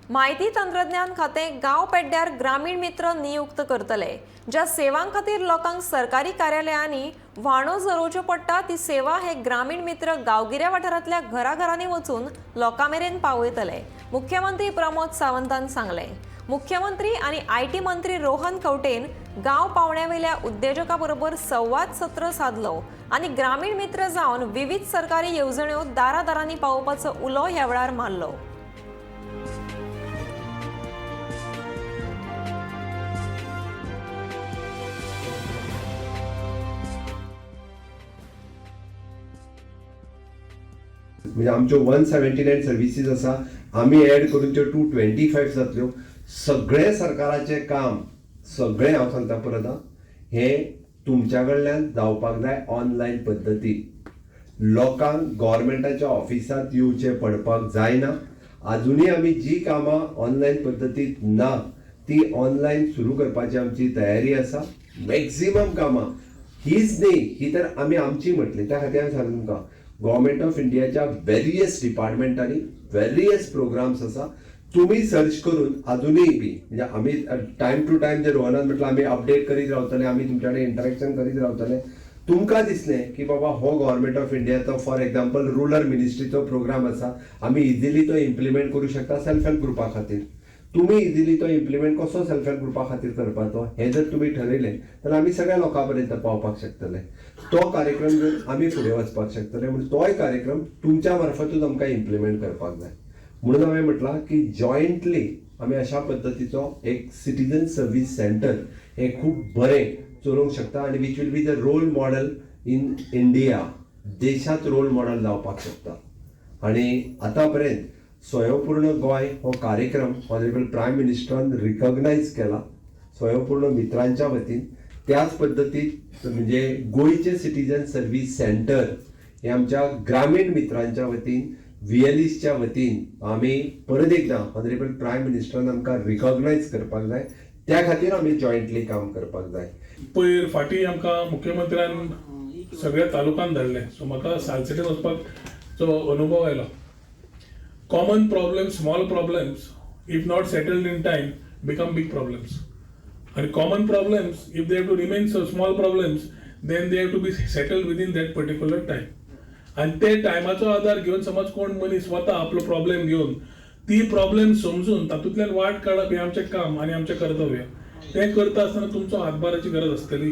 म्हायती तंत्रज्ञान खातें गांव पेड्ड्यार ग्रामीण मित्र नियुक्त करतले. ज्या सेवां खातीर लोकांक सरकारी कार्यालयांनी व्हाणो झरोवच्यो पडटा ती सेवा हे ग्रामीण मित्र गांवगिऱ्या वाठारांतल्या घराघरांनी वचून लोकां मेरेन पावयतले, मुख्यमंत्री प्रमोद सावंतान सांगलें. मुख्यमंत्री आनी IT मंत्री रोहन खंवटेन गांव पावण्यावेल्या उद्देजका बरोबर संवाद सत्र सादलो आनी ग्रामीण मित्र जावन विविध सरकारी येवजण्यो दारादारांनी पावोवपाचो उलो ह्या वेळार मारलो. म्हणजे आमच्यो 179 सर्विसीस आसा, आमी एड करून त्यो 225 जातल्यो. सगळें सरकाराचें काम, सगळें हांव सांगता परत आं, हें तुमच्या कडल्यान जावपाक जाय ऑनलायन पद्दतीन. लोकांक गव्हर्मेंटाच्या ऑफिसांत येवचें पडपाक जायना. आजुनूय आमी जी कामां ऑनलायन पद्दतींत ना ती ऑनलायन सुरू करपाची आमची तयारी आसा. मॅक्झिमम कामां हीच न्ही, ही तर आमी आमची म्हटली. त्या खातीर हांवें सांगलें तुमकां, गव्हर्मेंट ऑफ इंडियाच्या वेरियस डिपार्टमेंटांनी वेरियस प्रोग्राम्स आसा. तुमी सर्च करून आजुनूय बी, म्हणजे आमी टायम टू टायम जे रोहनान म्हटलं, आमी अपडेट करीत रावतले, आमी तुमच्या कडेन इंटरेक्शन करीत रावतले. तुमकां दिसलें की बाबा हो गव्हर्मेंट ऑफ इंडियाचो फॉर एग्जाम्पल रुरल मिनिस्ट्रीचो प्रोग्राम आसा, आमी इजिली तो इम्प्लिमेंट करूं शकता सेल्फ हेल्प ग्रुपा खातीर, तुमी इजिली तो इम्प्लिमेंट कसो सेल्फ हेल्प ग्रुपा खातीर करपाचो हें जर तुमी ठरयलें जाल्यार आमी सगळ्या लोकां पर्यंत पावपाक शकतले. तो कार्यक्रम घेवन आमी फुडें वचपाक शकतले. म्हूण तोय कार्यक्रम तुमच्या मार्फतूच आमकां इम्प्लिमेंट करपाक जाय. म्हणून हांवें म्हटलां की जॉयंटली आमी अशा पद्दतीचो एक सिटीजन सर्वीस सेंटर हें खूब बरें चलोवंक शकता आनी which will be the role model in India, देशांत रोल मॉडल जावपाक शकता. आनी आतां पर्यंत स्वयंपूर्ण गोंय हो कार्यक्रम ऑनरेबल प्रायम मिनिस्टरान रिकॉग्नायज केला स्वयंपूर्ण मित्रांच्या वतीन. त्याच पद्दतीत म्हणजे गोंयचें सिटीजन सर्वीस सेंटर हे आमच्या ग्रामीण मित्रांच्या वतीन, व्हीएलईच्या वतीन आमी परत एकदां ऑनरेबल प्रायम मिनिस्टरान आमकां रिकॉग्नायज करपाक जाय. त्या खातीर आमी जॉयंटली काम करपाक जाय. पयर फाटीं आमकां मुख्यमंत्र्यान सगळ्या तालुक्यान धाडले, सो म्हाका सालसेटेन वचपाक जो अनुभव आयलो. Common problems, small problems, if not settled in time, become big problems. आनी common problems, if they have to remain so small problems, then they have to be settled within that particular time. आनी ते टायमाचो आदार घेवन समज कोण मनीस वता आपलो प्रॉब्लेम घेवन, ती प्रॉब्लेम समजून तातूंतल्यान वाट काडप हें आमचें काम आनी आमचें कर्तव्य. तें करता आसतना तुमचो हातभाराची गरज आसतली.